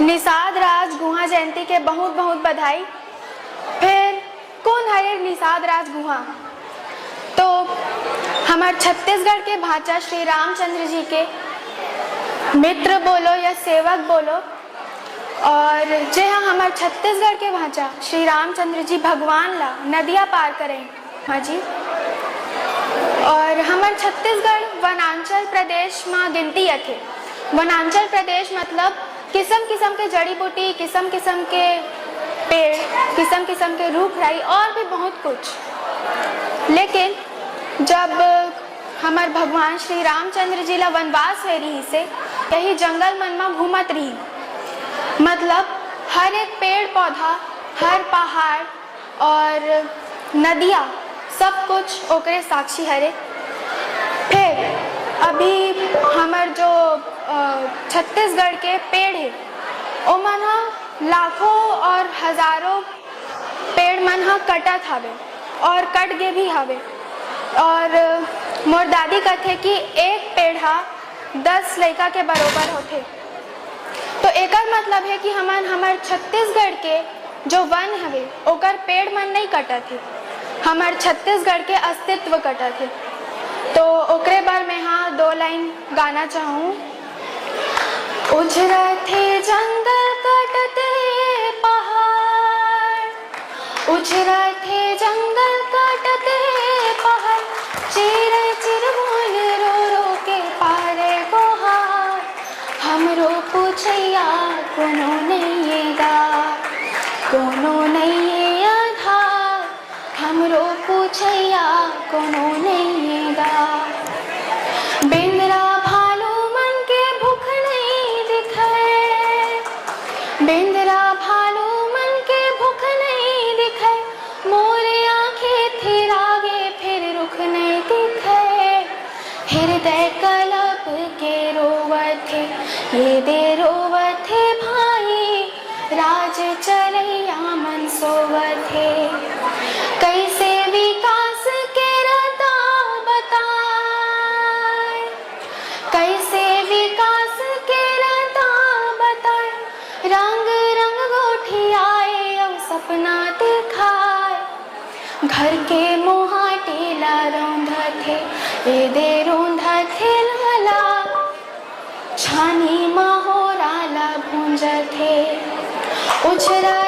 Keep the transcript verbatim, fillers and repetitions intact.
निषाद राजगुहा जयंती के बहुत बहुत बधाई। फेर कोन हरे निषाद राजगुहा? तो हमर छत्तीसगढ़ के भांचा श्री रामचंद्र जी के मित्र बोलो या सेवक बोलो, और जे ह हमर छत्तीसगढ़ के भांचा श्री रामचंद्र जी भगवान ला नदिया पार करें। हाँ जी। और हमर छत्तीसगढ़ वनांचल प्रदेश म गिनती आथे। वनांचल प्रदेश मतलब किसम किसम के जड़ी बूटी, किसम किसम के पेड़, किसम किसम के रूख राई और भी बहुत कुछ। लेकिन जब हमर भगवान श्री रामचंद्र जी ला वनवास होए रिहिसे, यही जंगल मन म घूमत रिही। मतलब हर एक पेड़ पौधा, हर पहाड़, और नदिया, सब कुछ ओकरे साक्षी हरे। फेर अभी हमर जो, अ, छत्तीसगढ़ के पेड़ हे, ओमन ह लाखों और हजारों पेड़ मन ह कटत हवे और कट गे भी हवे। और मोर दादी कथे कि एक पेड़ ह दस लइका के बरोबर होथे। तो एकर मतलब हे कि हमन, हमर छत्तीसगढ़ के जो वन हवे, ओकर पेड़ मन नइ कटत हे, हमर छत्तीसगढ़ के अस्तित्व कटत हे। तो ओकरे बर मैं हा दो लाइन गाना चाहूँ। उजरत हे जंगल, कटत हे पहाड़, उजरत हे जंगल, कटत हे पहाड़, चिरई चिरमुन रो रो के पारे गोहार। हमरो पूछैया कोनो नइये गा, कोनो नइये आधार, हमरो पूछैया कोनो नइये गा। बेंदरा भालू मन के भूख नइ दिखय, बेंदरा भालू मन के भूख नइ दिखय, मोरे आँखे थिरागे फेर रुख नइ दिखय। हृदय कलप के रोवत हे, ये दे रोवत हे भाई, राज चरैया मन सोवत हे। कइसे विकास के रता बताय, कइसे विकास के रता बताय, रंग रंग गोठियाए अउ सपना दिखाए। घर के मोहाटी ला रौंधत हे, ए दे रौंधत हे लाला, छानी म होरा ला भूंजत हे। उछरा